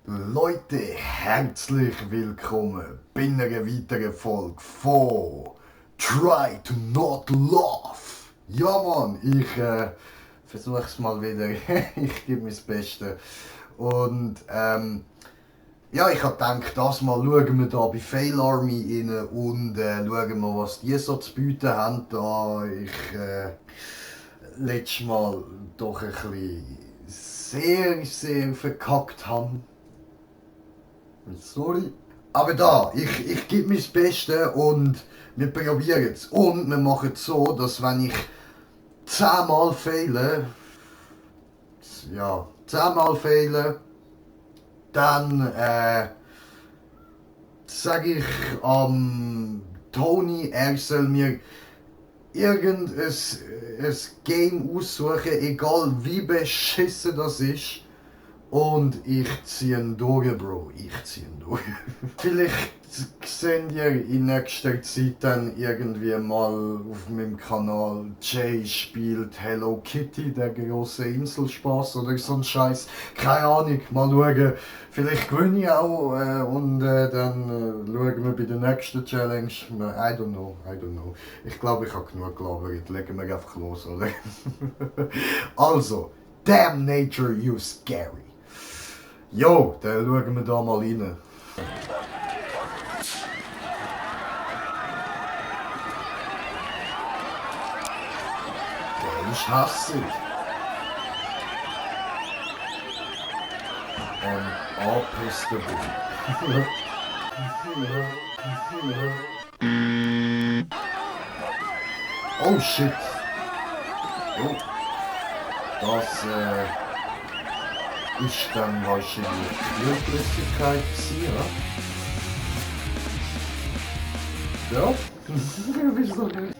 Leute, herzlich willkommen bei einer weiteren Folge von Try to Not Laugh. Ja Mann, ich versuche es mal wieder, ich gebe mir das Beste. Und ja, ich habe gedacht, das Mal schauen wir da bei Failarmy rein und schauen wir, was die so zu bieten haben, da ich letztes Mal doch ein bisschen sehr verkackt habe. Sorry. Aber da, ich gebe mir das Beste und wir probieren es. Und wir machen es so, dass wenn ich 10 Mal fehle, dann sage ich Toni, er soll mir irgendein Game aussuchen, egal wie beschissen das ist. Und ich ziehe ihn durch, Bro. Ich ziehe ihn durch. Vielleicht seht ihr in nächster Zeit dann irgendwie mal auf meinem Kanal Jay spielt Hello Kitty, der große Inselspaß oder so ein Scheiß. Keine Ahnung, mal schauen. Vielleicht gewinne ich auch und dann schauen wir bei der nächsten Challenge. I don't know. Ich glaube, ich habe genug gelabert. Legen wir einfach los, oder? Also, damn nature, you scary. Jo, dann schauen wir da mal rein. Der ist hässig. Unpissable. Oh shit. Oh. Das ist dann wahrscheinlich Flüssigkeit gewesen, ja? Ja? Wieso nicht?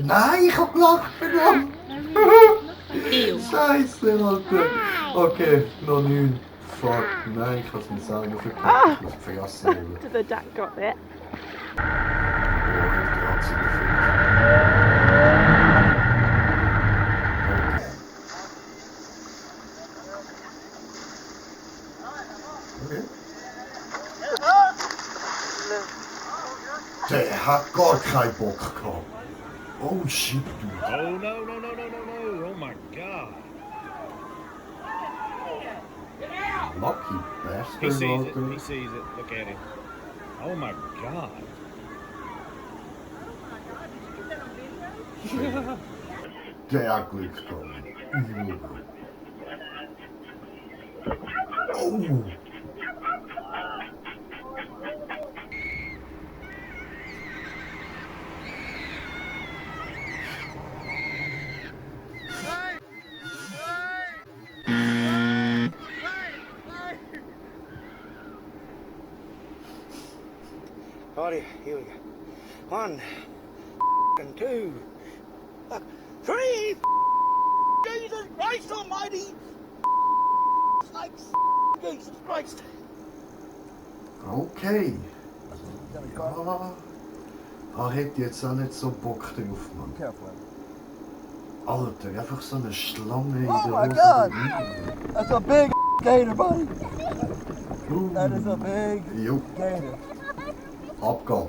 Nein, ich hab gelacht, verdammt! Scheiße, Alter! Okay, noch 9. Fuck, nein, ich hab's mir selber verkackt. Ich muss vergessen. The duck got it. Oh, der hat sie gefühlt. Der hat gar keinen Bock gehabt. Oh shit, du. Oh no. Oh my god. Lucky He bastard, sees it. Alter. He sees it. Look at him. Oh my god. Der hat Glück gehabt. Oh. Alrighty, here we go. 1, and 2, 3. Jesus Christ Almighty! Like Jesus Christ! Okay. Ja. Hätte jetzt auch nicht so Bock drauf, Mann. Alter, einfach so eine Schlange in der Oh my Hose. God! That's a big gator, buddy! That is a big Jo, gator. Abgang.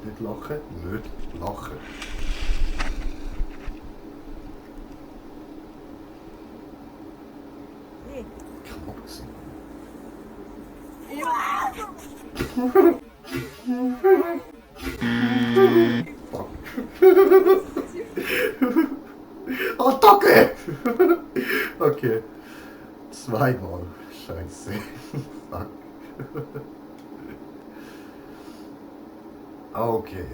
Nicht lachen? Nicht lachen. Knapp sein. Fuck. Attacke! Okay. 2 Mal. Scheiße. Fuck. Okay.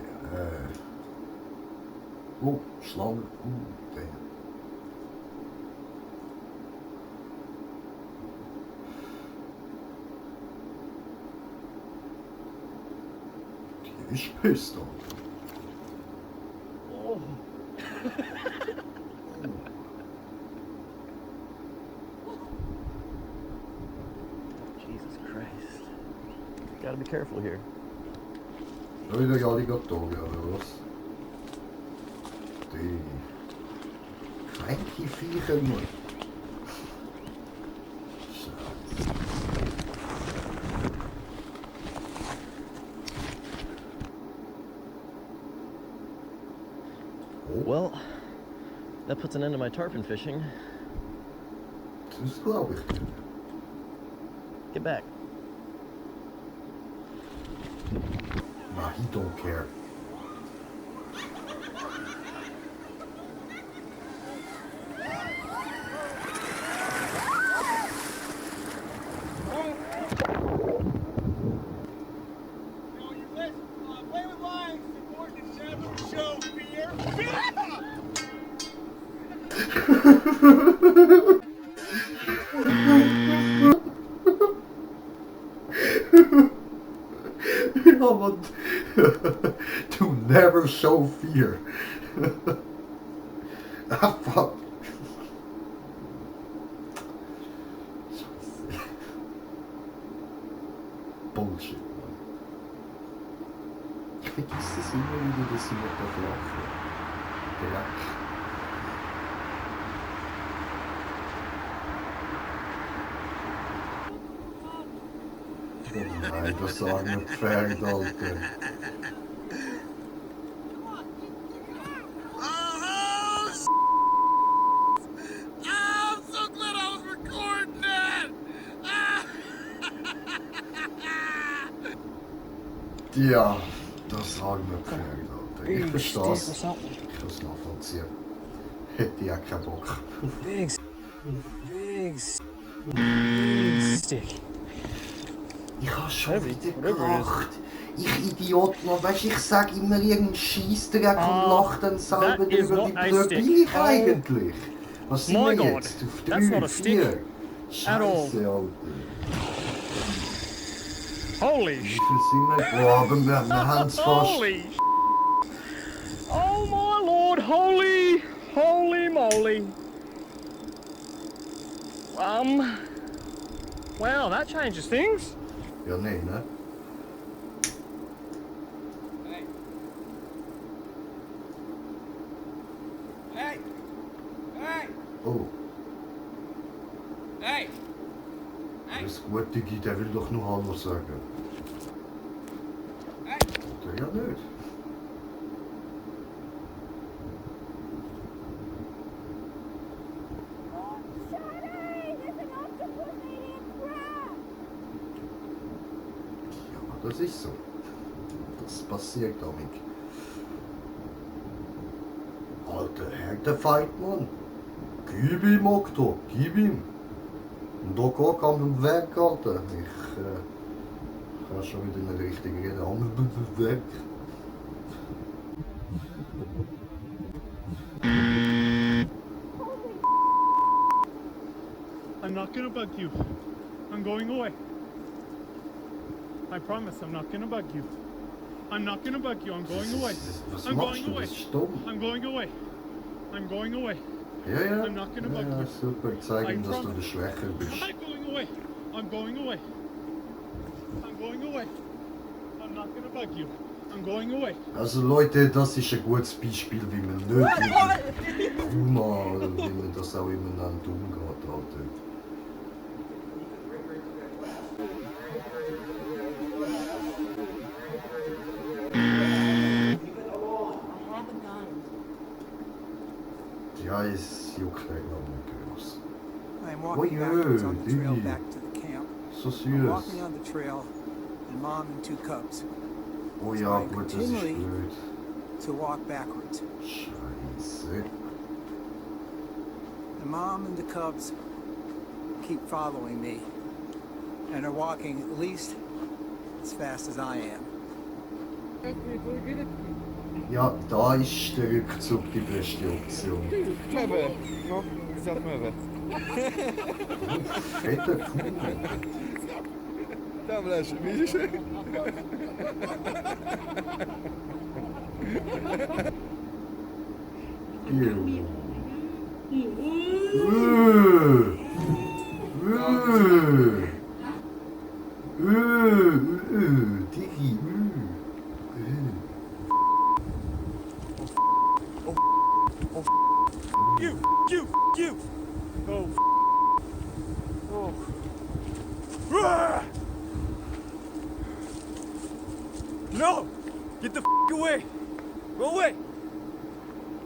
Oh, Schlange. Damn. Die ist pissed, Alter. Oh. Jesus Christ. Gotta be careful here. Wieder Alligatoren, oder was? Die kranke Viecher, Mann. Scheiße. Well, that puts an end to my tarpon fishing. Das glaube ich nicht. Get back. Nah, he don't care. Ja, man. To never show fear. Ah, fuck. Scheiße. Bullshit, man. Ich vergesse es immer wieder, dass ich nicht lachen. Dreck. Oh nein, das arme Pferd, Alter. I'm so glad I was recording that! Ja, das arme Pferd, Alter. Ich verstehe es. Ich kann es nachvollziehen. Hätte ja keinen Bock. Big stick. Ich habe schon Heavy, wieder whatever it is. gelacht. Ich Idiot, man. Weißt, ich sag immer irgendeinen Scheissdreck und lach dann selber that is drüber. not a Wie blöd stick. bin ich Oh eigentlich? Was sind my wir God, jetzt? Auf that's 3, not a stick 4? at all. Scheiße, Alter. Holy Wie viel sind wir? Boah, aber wir haben es fast. Holy oh my lord, holy moly. Wow, that changes things. Ja, nee, ne? Hey! Hey! Hey! Oh, Hey! Hey! das gute Digi, der will doch nur Hallo sagen. Hey! Der ja nicht. Ja, das ist so. Das passiert damit. Alter, Härtefeind, Mann. Gib ihm, Okto, gib ihm. Und da geht am Weg, Alter. Ich kann schon wieder nicht richtig reden. Am Weg. I'm not gonna bug you. I'm going away. I promise I'm not gonna bug you. I'm not gonna bug you. I'm going away. Was I'm machst going du? away. Das ist dumm. I'm going away. I'm going away. Ja, ja. I'm not gonna bug Ja, you. super. Zeig ihm, I dass du promise. der Schwächer bist. I'm going away. I'm going away. I'm going away. I'm not gonna bug you. I'm going away. Also Leute, das ist ein gutes Beispiel, wie man nicht mit Humor oder wie man das auch miteinander umgeht, Alter. Ja, es juckt halt noch nicht groß. I'm Oh, walking yeah, backwards on the trail dude. back to the camp. So I'm süß. walking on the trail, and Mom and 2 cubs Oh ja, gut, das ist Continually. blöd. to walk backwards. Scheiße. The Mom and the cubs keep following me, and are walking at least as fast as I am. Ja, da ist der Rückzug die beste Option. Möwe. No, gesagt Möwe. Fetter Kuh. Tam leży, widzisz? Ew. No! Get the f away! Go away!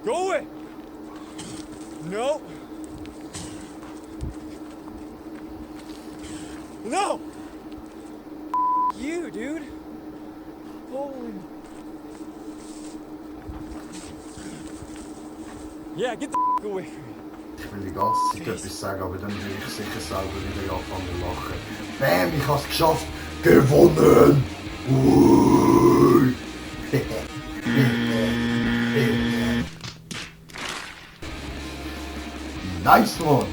Go away! No! No! You, dude! Holy... Yeah, get the f away from me. Ich will die ganze Zeit etwas sagen, aber dann will ich sicher selber wieder anfangen zu lachen. Bam, ich hab's geschafft! Gewonnen! Ui. Nice, Mann!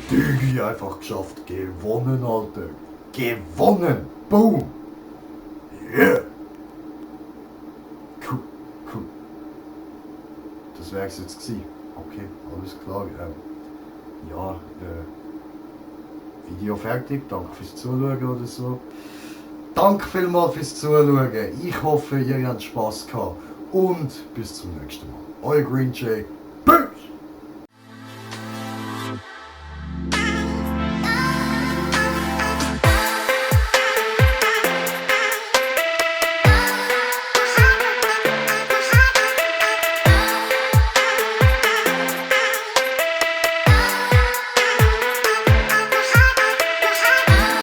Digi einfach geschafft. Gewonnen, Alter. Gewonnen! Boom! Yeah! Cool, cool. Das wär's jetzt gewesen. Okay, alles klar. Video fertig. Danke fürs Zuschauen oder so. Danke vielmals fürs Zuschauen. Ich hoffe, ihr habt Spass gehabt. Und bis zum nächsten Mal. Euer Green Jay.